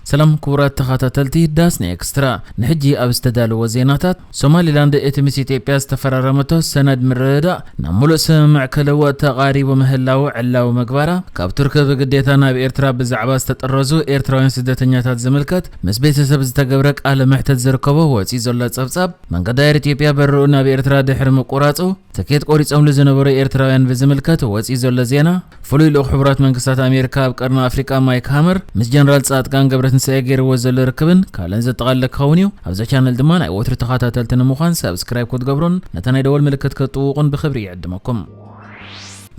ሰላም ክቡራት ተኸታተልቲ ዳስኒ ኤክስትራ፣ ንሕጂ ኣብ ዝተዳለወ ዜናታት፣ ሶማሊላንድ እቲ ምስ ኢትዮጵያ ዝተፈራረመቶ ሰነድ ምርድዳእ ናብ ሙሉእ ስምምዕ ክልወጥ ተቓሪቡ ምህላዉ ዕላዊ ምግባራ፣ ካብ ቱርኪ ብግዴታ ናብ ኤርትራ ብዛዕባ ዝተጠረዙ ኤርትራውያን ስደተኛታት ዝምልከት ምስ ቤተሰብ ዝተገብረ ቃለ መሕተት ዝርከቦ ወፂኡ ዘሎ ጸብጻብ፣ መንገዲ ኣየር ኢትዮጵያ በረርኡ ናብ ኤርትራ ድሕሪ ምቁራጹ፣ ትኬት ቆሪጾምሉ ዝነበሩ ኤርትራውያን ብዝምልከት ወጺኡ ዘሎ ዜና፣ ፍሉይ ልኡኽ ሕቡራት መንግስታት ኣሜሪካ ኣብ ቀርኒ ኣፍሪቃ ማይክ ሃመር ምስ ጀነራል ጻድቃን ገብረትንሳኤ ገይርዎ ዘሎ ርክብን ካልእን ዘጠቓለለ ክኸውን እዩ። ኣብዛ ቻነል ድማ ናይ ወትሩ ተኸታተልቲ ንምዃን ሳብስክራይብ ክትገብሩን ነታ ናይ ደወል ምልክት ክትጥውቑን ብኽብሪ ይዕድመኩም።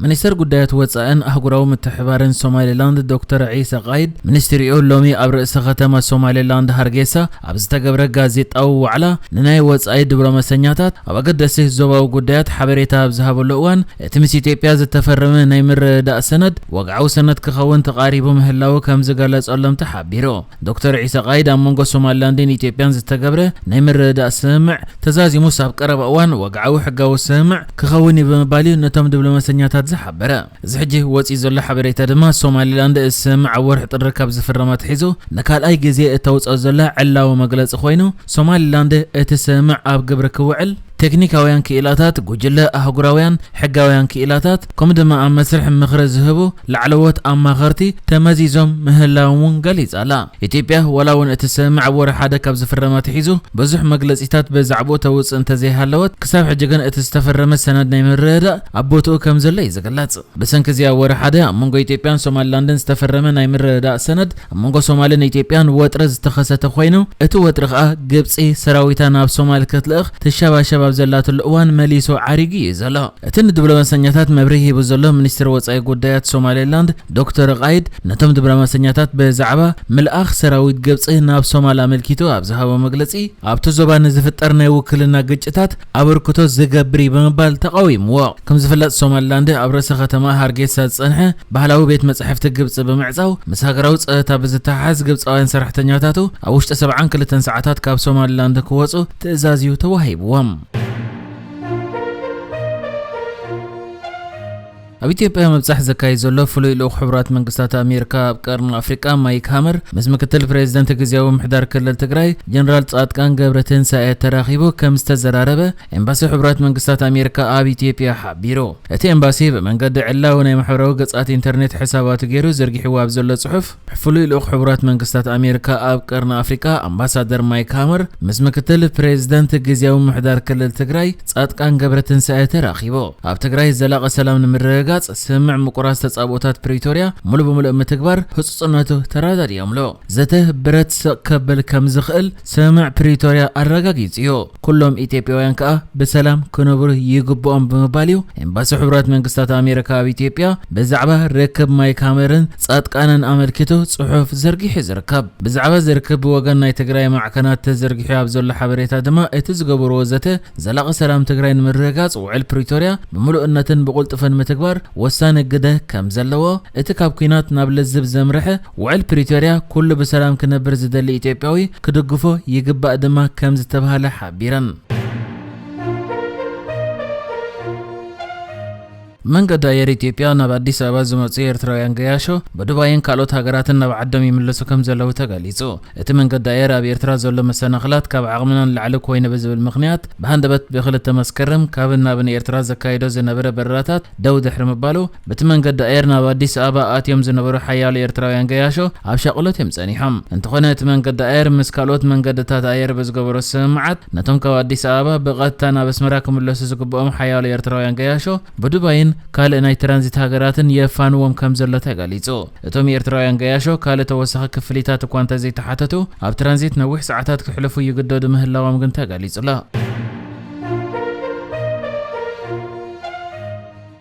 ሚኒስተር ጉዳያት ወጻእን ኣህጉራዊ ምትሕባርን ሶማሊላንድ ዶክተር ዒሳ ቃይድ፣ ሚኒስትሪኡ ሎሚ ኣብ ርእሰ ከተማ ሶማሊላንድ ሃርጌሳ ኣብ ዝተገብረ ጋዜጣዊ ዋዕላ፣ ንናይ ወጻኢ ዲፕሎማሰኛታት ኣብ ኣገደስቲ ዞባዊ ጉዳያት ሓበሬታ ኣብ ዝሃበሉ እዋን፣ እቲ ምስ ኢትዮጵያ ዝተፈረመ ናይ ምርድዳእ ሰነድ ወግዓዊ ሰነድ ክኸውን ተቓሪቡ ምህላዉ ከም ዝገለጸሎም ተሓቢሩ። ዶክተር ዒሳ ቃይድ ኣብ መንጎ ሶማሊላንድን ኢትዮጵያን ዝተገብረ ናይ ምርድዳእ ስምምዕ ተዛዚሙስ ኣብ ቀረባ እዋን ወግዓዊ ሕጋዊ ስምምዕ ክኸውን እዩ ብምባል እዩ ነቶም ዲፕሎማሰኛታት ዝሓበረ። እዚ ሕጂ ወጺኡ ዘሎ ሓበሬታ ድማ ሶማሊላንድ እዚ ስምምዕ ኣብ ወርሒ ጥሪ ካብ ዝፍረማ ኣትሒዙ ንካልኣይ ግዜ እተውጽኦ ዘላ ዕላዊ መግለጺ ኮይኑ፣ ሶማሊላንድ እቲ ስምምዕ ኣብ ግብሪ ክውዕል ቴክኒካውያን ክኢላታት፣ ጉጅለ ኣህጉራውያን ሕጋውያን ክኢላታት፣ ከምኡ ድማ ኣብ መስርሕ ምኽሪ ዝህቡ ላዕለዎት ኣማኸርቲ ተመዚዞም ምህላዎም እውን ገሊጻ ኣላ። ኢትዮጵያ ዋላ እውን እቲ ስምምዕ ኣብ ወርሒ ሓደ ካብ ዝፍረም ኣትሒዙ ብዙሕ መግለጺታት ብዛዕባኡ ተውጽእ እንተዘይሃለወት፣ ክሳብ ሕጂ ግን እቲ ዝተፈረመ ሰነድ ናይ ምርድዳእ ኣብ ቦትኡ ከም ዘሎ እዩ ዝግለጽ። ብሰንኪ እዚ ኣብ ወርሒ ሓደ ኣብ መንጎ ኢትዮጵያን ሶማሊላንድን ዝተፈረመ ናይ ምርድዳእ ሰነድ ኣብ መንጎ ሶማልን ኢትዮጵያን ወጥሪ ዝተኸሰተ ኮይኑ፣ እቲ ወጥሪ ከኣ ግብጺ ሰራዊታ ናብ ሶማል ክትልእኽ ትሸባሸብ ኣብ ዘላትሉ እዋን መሊሱ ዓሪጉ እዩ ዘሎ። እቲ ንዲፕሎማሰኛታት መብርሂ ሂቡ ዘሎ ሚኒስትር ወጻኢ ጉዳያት ሶማሊላንድ ዶክተር ቃይድ፣ ነቶም ዲፕሎማሰኛታት ብዛዕባ ምልኣኽ ሰራዊት ግብጺ ናብ ሶማል ኣመልኪቱ ኣብ ዝሃቦ መግለጺ፣ ኣብቲ ዞባ ንዝፍጠር ናይ ውክልና ግጭታት ኣበርክቶ ዝገብር እዩ ብምባል ተቓዊምዎ። ከም ዝፍለጥ ሶማሊላንድ ኣብ ርእሰ ከተማ ሃርጌሳ ዝጸንሐ ባህላዊ ቤት መጻሕፍቲ ግብጺ ብምዕጻው፣ ምስ ሃገራዊ ጸጥታ ብዝተሓሓዝ ግብጻውያን ሰራሕተኛታቱ ኣብ ውሽጢ ሰብዓን ክልተን ሰዓታት ካብ ሶማሊላንድ ክወጹ ትእዛዝ እዩ ተዋሂብዎም። ኣብ ኢትዮጵያ ምብጻሕ ዘካይድ ዘሎ ፍሉይ ልኡኽ ሕቡራት መንግስታት ኣሜሪካ ኣብ ቀርኒ ኣፍሪቃ ማይክ ሃመር ምስ ምክትል ፕሬዚደንት ግዝያዊ ምምሕዳር ክልል ትግራይ ጀነራል ጻድቃን ገብረትንሳኤ ተራኺቡ ከም ዝተዘራረበ ኤምባሲ ሕቡራት መንግስታት ኣሜሪካ ኣብ ኢትዮጵያ ሓቢሩ። እቲ ኤምባሲ ብመንገዲ ዕላዊ ናይ ማሕበራዊ ገጻት ኢንተርኔት ሕሳባቱ ገይሩ ዘርጊሕዎ ኣብ ዘሎ ጽሑፍ፣ ፍሉይ ልኡኽ ሕቡራት መንግስታት ኣሜሪካ ኣብ ቀርኒ ኣፍሪቃ ኣምባሳደር ማይክ ሃመር ምስ ምክትል ፕሬዚደንት ግዝያዊ ምምሕዳር ክልል ትግራይ ጻድቃን ገብረትንሳኤ ተራኺቡ። ኣብ ትግራይ ዘላቒ ሰላም ንምርግጋጽ ስምምዕ ምቁራጽ ተጻብኦታት ፕሪቶርያ ሙሉ ብምሉእ ምትግባር ህጹጽነቱ ተረዳዲኦምሉ። ዘተ ብረት ስቕ ከብል ከም ዝኽእል ስምምዕ ፕሪቶርያ ኣረጋጊጹ እዩ። ኩሎም ኢትዮጵያውያን ከኣ ብሰላም ክነብሩ ይግብኦም ብምባል እዩ ኤምባሲ ሕቡራት መንግስታት ኣሜሪካ ኣብ ኢትዮጵያ ብዛዕባ ርክብ ማይክ ሃመርን ጻድቃንን ኣመልኪቱ ጽሑፍ ዘርጊሑ ዝርከብ። ብዛዕባ እዚ ርክብ ብወገን ናይ ትግራይ ማዕከናት ተዘርጊሑ ኣብ ዘሎ ሓበሬታ ድማ፣ እቲ ዝገበርዎ ዘተ ዘላቒ ሰላም ትግራይ ንምርግጋጽ ውዕል ፕሪቶርያ ብምሉእነትን ብቕልጡፍን ምትግባር ወሳኒ ግደ ከም ዘለዎ፣ እቲ ካብ ኲናት ናብ ልዝብ ዘምርሐ ውዕል ፕሪቶርያ ኩሉ ብሰላም ክነብር ዝደሊ ኢትዮጵያዊ ክድግፎ ይግባእ ድማ ከም ዝተባህለ ሓቢረን። መንገዲ ኣየር ኢትዮጵያ ናብ ኣዲስ ኣበባ ዝመጹ ኤርትራውያን ገያሾ ብዱባይን ካልኦት ሃገራትን ናብ ዓዶም ይምለሱ ከም ዘለዉ ተገሊጹ። እቲ መንገዲ ኣየር ኣብ ኤርትራ ዘሎ መሰናኽላት ካብ ዓቕምና ንላዕሊ ኮይኑ ብዝብል ምኽንያት ብሃንደበት ብክልተ መስከረም ካብን ናብን ኤርትራ ዘካይዶ ዝነበረ በረራታት ደው ድሕሪ ምባሉ፣ በቲ መንገዲ ኣየር ናብ ኣዲስ ኣበባ ኣትዮም ዝነበሩ ሓያሎ ኤርትራውያን ገያሾ ኣብ ሻቕሎት እዮም ጸኒሖም። እንተኾነ እቲ መንገዲ ኣየር ምስ ካልኦት መንገድታት ኣየር ብዝገበሮ ስምምዓት ነቶም ካብ ኣዲስ ኣበባ ብቐጥታ ናብ ኣስመራ ክምለሱ ዝግብኦም ሓያሎ ኤርትራውያን ገያሾ ብዱባይን ካልእ ናይ ትራንዚት ሃገራትን የፋንዎም ከም ዘሎ ተገሊጹ። እቶም ኤርትራውያን ገያሾ ካልእ ተወሳኺ ክፍሊታት እኳ እንተዘይተሓተቱ፣ ኣብ ትራንዚት ነዊሕ ሰዓታት ክሕልፉ ይግደዱ ምህላዎም ግን ተገሊጹ ኣሎ።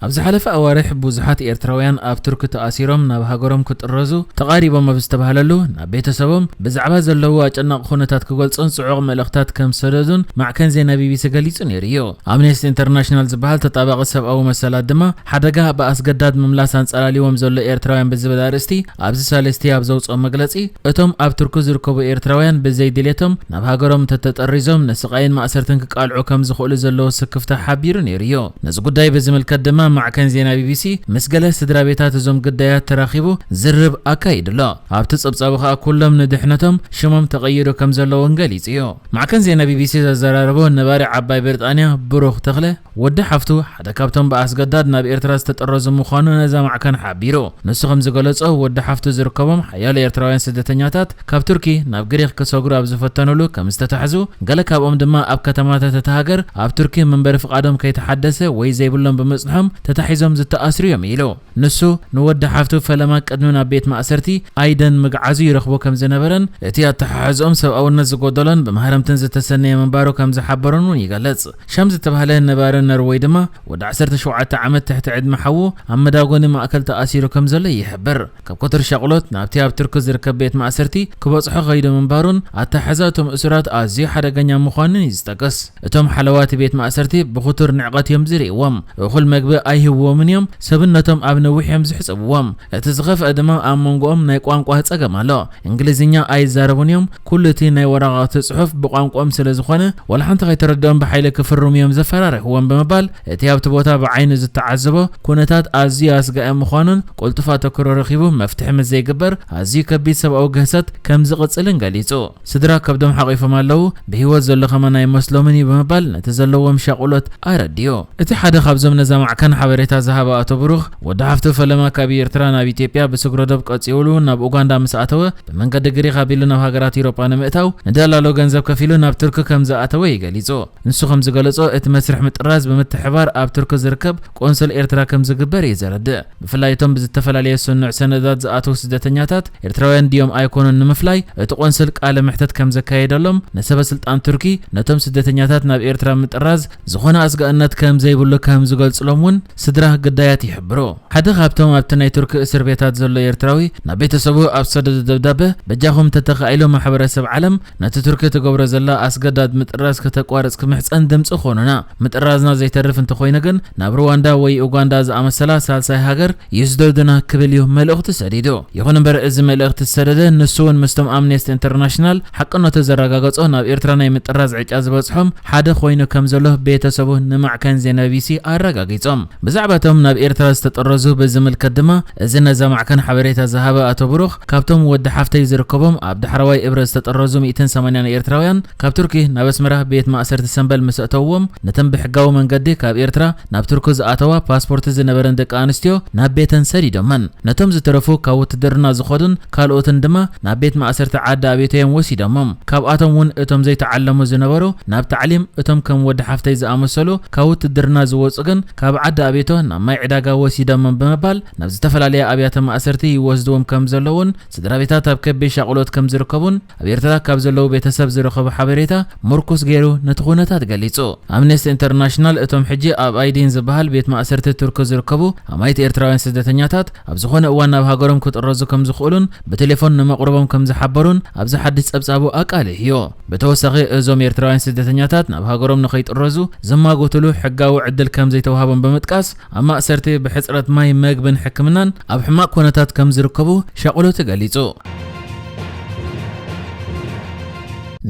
ኣብ ዝሓለፈ ኣዋርሕ ብዙሓት ኤርትራውያን ኣብ ቱርኪ ተኣሲሮም ናብ ሃገሮም ክጥረዙ ተቓሪቦም ኣብ ዝተባህለሉ፣ ናብ ቤተሰቦም ብዛዕባ ዘለዎ ኣጨናቂ ኩነታት ክገልጹን ጽዑቕ መልእኽታት ከም ዝሰደዱን ማዕከን ዜና ቢቢሲ ገሊጹ ነይሩ እዩ። ኣምነስቲ ኢንተርናሽናል ዝበሃል ተጣባቒ ሰብኣዊ መሰላት ድማ፣ ሓደጋ ብኣስገዳድ ምምላስ ኣንጸላልይዎም ዘሎ ኤርትራውያን ብዝብል ኣርእስቲ ኣብዚ ሳልስቲ ኣብ ዘውጽኦ መግለጺ፣ እቶም ኣብ ቱርኪ ዝርከቡ ኤርትራውያን ብዘይ ድሌቶም ናብ ሃገሮም እንተተጠሪዞም ንስቓይን ማእሰርትን ክቃልዑ ከም ዝኽእሉ ዘለዎ ስክፍታ ሓቢሩ ነይሩ እዩ። ነዚ ጉዳይ ብዝምልከት ድማ ማዕከን ዜና ቢቢሲ ምስ ገለ ስድራ ቤታት እዞም ግዳያት ተራኺቡ ዝርብ ኣካይዱ ኣሎ። ኣብቲ ጸብጻቡ ከኣ ኩሎም ንድሕነቶም ሽሞም ተቐይሩ ከም ዘለውን ገሊጹ እዩ። ማዕከን ዜና ቢቢሲ ዘዘራረቦ ነባሪ ዓባይ ብሪጣንያ ብሩኽ ተኽለ፣ ወዲ ሓፍቱ ሓደ ካብቶም ብኣስገዳድ ናብ ኤርትራ ዝተጠረዙ ምዃኑ ነዛ ማዕከን ሓቢሩ። ንሱ ከም ዝገለጾ፣ ወዲ ሓፍቱ ዝርከቦም ሓያሎ ኤርትራውያን ስደተኛታት ካብ ቱርኪ ናብ ግሪኽ ክሰግሩ ኣብ ዝፈተኑሉ ከም ዝተታሕዙ፣ ገለ ካብኦም ድማ ኣብ ከተማታት እታ ሃገር ኣብ ቱርኪ መንበሪ ፍቓዶም ከይተሓደሰ ወይ ዘይብሎም ብምጽንሖም ተታሒዞም ዝተኣስሩ እዮም ኢሉ። ንሱ ንወዲ ሓፍቱ ፈለማ ቅድሚ ናብ ቤት ማእሰርቲ ኣይደን ምግዓዙ ይረኽቦ ከም ዝነበረን፣ እቲ ኣተሓሕዝኦም ሰብኣውነት ዝጎደሎን ብማህረምትን ዝተሰነየ ምንባሩ ከም ዝሓበሮን እውን ይገልጽ። ሻም ዝተባህለ ነባሪ ኖርወይ ድማ ወዲ ዓሰርተ ሸውዓተ ዓመት ትሕቲ ዕድመ ሓዉ ኣብ መዳጎኒ ማእከል ተኣሲሩ ከም ዘሎ ይሕብር። ካብ ኮተር ሻቕሎት ናብቲ ኣብ ቱርኪ ዝርከብ ቤት ማእሰርቲ ክበጽሖ ከይዱ ምንባሩን ኣተሓሕዛ እቶም እሱራት ኣዝዩ ሓደገኛ ምዃኑን እዩ ዝጠቅስ። እቶም ሓለዋት ቤት ማእሰርቲ ብኽቱር ንዕቐት እዮም ዝርእይዎም። እኹል መግቢ ኣይህብዎምን እዮም። ሰብነቶም ኣብ ነዊሕ እዮም ዝሕጽብዎም። እቲ ዝኸፍአ ድማ ኣብ መንጎኦም ናይ ቋንቋ ጸገም ኣሎ። እንግሊዝኛ ኣይዛረቡን እዮም። ኩሉ እቲ ናይ ወረቓቕቲ ጽሑፍ ብቋንቋኦም ስለ ዝኾነ፣ ዋላ ሓንቲ ከይተረድኦም ብሓይሊ ክፍርሙ እዮም ዘፈራርሕዎም ብምባል፣ እቲ ኣብቲ ቦታ ብዓይኑ ዝተዓዘቦ ኩነታት ኣዝዩ ኣስጋኢ ምዃኑን፣ ቅልጡፍ ኣተኩሮ ረኺቡ መፍትሒ ምስ ዘይግበር ኣዝዩ ከቢድ ሰብኣዊ ግህሰት ከም ዝቕጽልን ገሊጹ። ስድራ ከብዶም ሓቒፎም ኣለዉ፣ ብህይወት ዘሎ ከማን ኣይመስሎምን እዩ ብምባል ነቲ ዘለዎም ሻቕሎት ኣረዲኡ። እቲ ሓደ ካብዞም ነዛ ማዕከን ሓበሬታ ዝሃበ ኣቶ ብሩኽ፣ ወዲ ሓፍቱ ፈለማ ካብ ኤርትራ ናብ ኢትዮጵያ ብስግረ ዶብ ቀጺሉ ናብ ኡጋንዳ ምስ ኣተወ፣ ብመንገዲ ግሪኽ ኣቢሉ ናብ ሃገራት ኤውሮጳ ንምእታው ንደላሎ ገንዘብ ከፊሉ ናብ ቱርኪ ከም ዝኣተወ እዩ ገሊጹ። ንሱ ከም ዝገለጾ፣ እቲ መስርሕ ምጥራዝ ብምትሕባር ኣብ ቱርኪ ዝርከብ ቆንስል ኤርትራ ከም ዝግበር እዩ ዘረድእ። ብፍላይ እቶም ብዝተፈላለየ ስኑዕ ሰነዳት ዝኣተዉ ስደተኛታት ኤርትራውያን ድዮም ኣይኮኑን ንምፍላይ፣ እቲ ቆንስል ቃለ መሕተት ከም ዘካየደሎም፣ ንሰበ ስልጣን ቱርኪ ነቶም ስደተኛታት ናብ ኤርትራ ምጥራዝ ዝኾነ ኣስጋእነት ከም ዘይብሉ ከም ዝገልጽሎም እውን ስድራ ግዳያት ይሕብሩ። ሓደ ካብቶም ኣብቲ ናይ ቱርኪ እስር ቤታት ዘሎ ኤርትራዊ ናብ ቤተሰቡ ኣብ ዝሰደዶ ደብዳበ፣ በጃኹም ተተኻኢሉ ማሕበረሰብ ዓለም ነቲ ቱርኪ ትገብሮ ዘላ ኣስገዳድ ምጥራዝ ከተቋርጽ ክምሕጸን ድምጺ ኮኑና። ምጥራዝና ዘይተርፍ እንተኾይኑ ግን ናብ ሩዋንዳ ወይ ኡጋንዳ ዝኣመሰላ ሳልሳይ ሃገር ይስደዱና ክብል እዩ መልእኽቱ ሰዲዱ። ይኹን እምበር እዚ መልእኽቲ ዝሰደደ ንሱ እውን ምስቶም ኣምነስቲ ኢንተርናሽናል ሓቅነቱ ዘረጋገጾ ናብ ኤርትራ ናይ ምጥራዝ ዕጫ ዝበጽሖም ሓደ ኮይኑ ከም ዘሎ ቤተሰቡ ንማዕከን ዜና ቢቢሲ ኣረጋጊጾም። ብዛዕባ እቶም ናብ ኤርትራ ዝተጠረዙ ብዝምልከት ድማ፣ እዚ ነዛ ማዕከን ሓበሬታ ዝሃበ ኣቶ ብሩኽ፣ ካብቶም ወዲ ሓፍተይ ዝርከቦም ኣብ ዳሕረዋይ እብረ ዝተጠረዙ ሚእትን ሰማንያን ኤርትራውያን ካብ ቱርኪ ናብ ኣስመራ ቤት ማእሰርቲ ሰምበል ምስ ኣእተውዎም፣ ነተን ብሕጋዊ መንገዲ ካብ ኤርትራ ናብ ቱርኪ ዝኣተዋ ፓስፖርት ዝነበረን ደቂ ኣንስትዮ ናብ ቤተን ሰዲዶመን። ነቶም ዝተረፉ ካብ ውትድርና ዝኸዱን ካልኦትን ድማ ናብ ቤት ማእሰርቲ ዓዲ ኣቤቶ እዮም ወሲዶሞም። ካብኣቶም እውን እቶም ዘይተዓለሙ ዝነበሩ ናብ ታዕሊም፣ እቶም ከም ወዲ ሓፍተይ ዝኣመሰሉ ካብ ውትድርና ዝወጹ ግን ካብ ዓዲ ኣቤቶ ናብ ማይ ዕዳጋ ወሲዶሞም ብምባል ናብ ዝተፈላለያ ኣብያተ ማእሰርቲ ይወስድዎም ከም ዘለውን ስድራ ቤታት ኣብ ከቢድ ሻቕሎት ከም ዝርከቡን ኣብ ኤርትራ ካብ ዘለዉ ቤተሰብ ዝረኸቡ ሓበሬታ ምርኩስ ገይሩ ነቲ ኩነታት ገሊጹ። ኣምነስቲ ኢንተርናሽናል እቶም ሕጂ ኣብ ኣይዲን ዝበሃል ቤት ማእሰርቲ ቱርኪ ዝርከቡ ኣማኢት ኤርትራውያን ስደተኛታት ኣብ ዝኾነ እዋን ናብ ሃገሮም ክጥረዙ ከም ዝኽእሉን ብቴሌፎን ንመቕርቦም ከም ዝሓበሩን ኣብዚ ሓድሽ ጸብጻቡ ኣቃሊሑ እዩ። ብተወሳኺ እዞም ኤርትራውያን ስደተኛታት ናብ ሃገሮም ንኸይጥረዙ ዝማጎትሉ ሕጋዊ ዕድል ከም ዘይተዋህቦም ብምጥቃስ ኣብ ማእሰርቲ ብሕጽረት ማይ፣ መግብን ሕክምናን ኣብ ሕማቕ ኩነታት ከም ዝርከቡ ሻቕሎቱ ገሊጹ።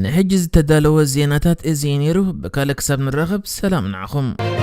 ንሕጂ ዝተዳለወ ዜናታት እዚ እዩ ነይሩ። ብካልእ ክሳብ ንራኸብ ሰላም ንዓኹም።